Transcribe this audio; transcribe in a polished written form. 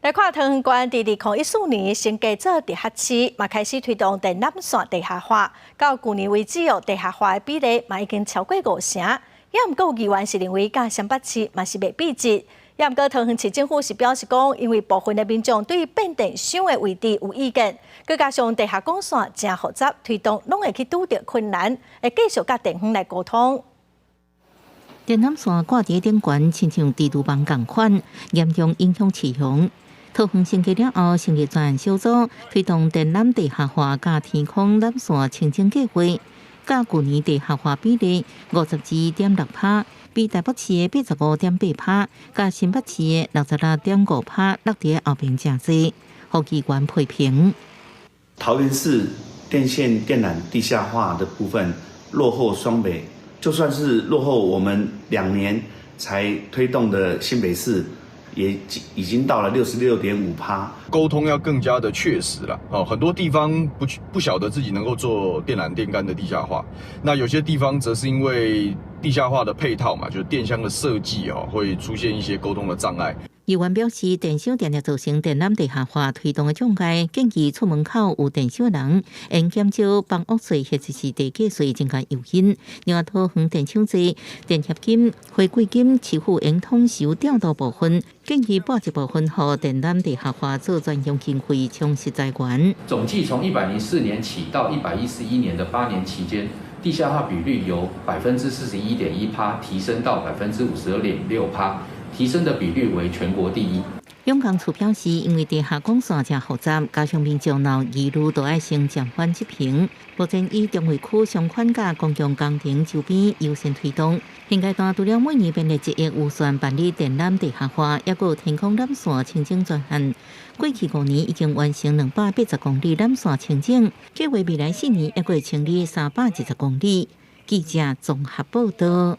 來看桃園縣，佇2014年升格做直轄市，嘛開始推動電纜線地下化。到舊年為止哦，地下化的比例嘛已經超過五成。也毋過有議員是認為，佮雙北市嘛是袂比質。也毋過桃園市政府是表示講，因為部分的民眾對變電箱的位置有意見，閣加上地下管線誠複雜，推動攏會去拄著困難，會繼續佮電方來溝通。電纜線掛佇頂懸，親像蜘蛛網仝款，嚴重影響市容。桃園升格了後，成立專案小組，推動電纜地下化佮天空纜線清整計劃。佮舊年地下化比例52.6%，比台北市的85.8%，佮新北市的66.5%落佇後面誠濟，予議員批評。桃園市電線電纜地下化的部分落後雙北，就算是落後我們2年才推動的新北市，也已經到了66.5%。溝通要更加的確實了。哦，很多地方不曉得自己能夠做電纜電桿的地下化，那有些地方則是因為地下化的配套嘛，就是電箱的設計哦，會出現一些溝通的障礙。議員表示，電箱定定造成電纜地下化推動的障礙，建議厝門口有電箱的人，應減少房屋稅或者是地價稅增加誘因。另外，桃園電廠濟電協金、回饋金，市府應統籌調度部分，建議撥一部分予電纜地下化做專用經費，充實資源。總計從104年起到111年的8年期間，地下化比率由41.1%提升到52.6%。提升的比率為全國第一。永康處表示，因為地下管線誠複雜，加上民眾若有疑慮，都愛先暫緩執行。目前以中坜區相款佮公共工程周邊優先推動。現階段除了每年編列1億預算辦理電纜地下化，抑閣有天空纜線清整專案。過去5年已經完成280公里纜線清整，計劃未來4年抑閣會清理320公里。記者綜合報道。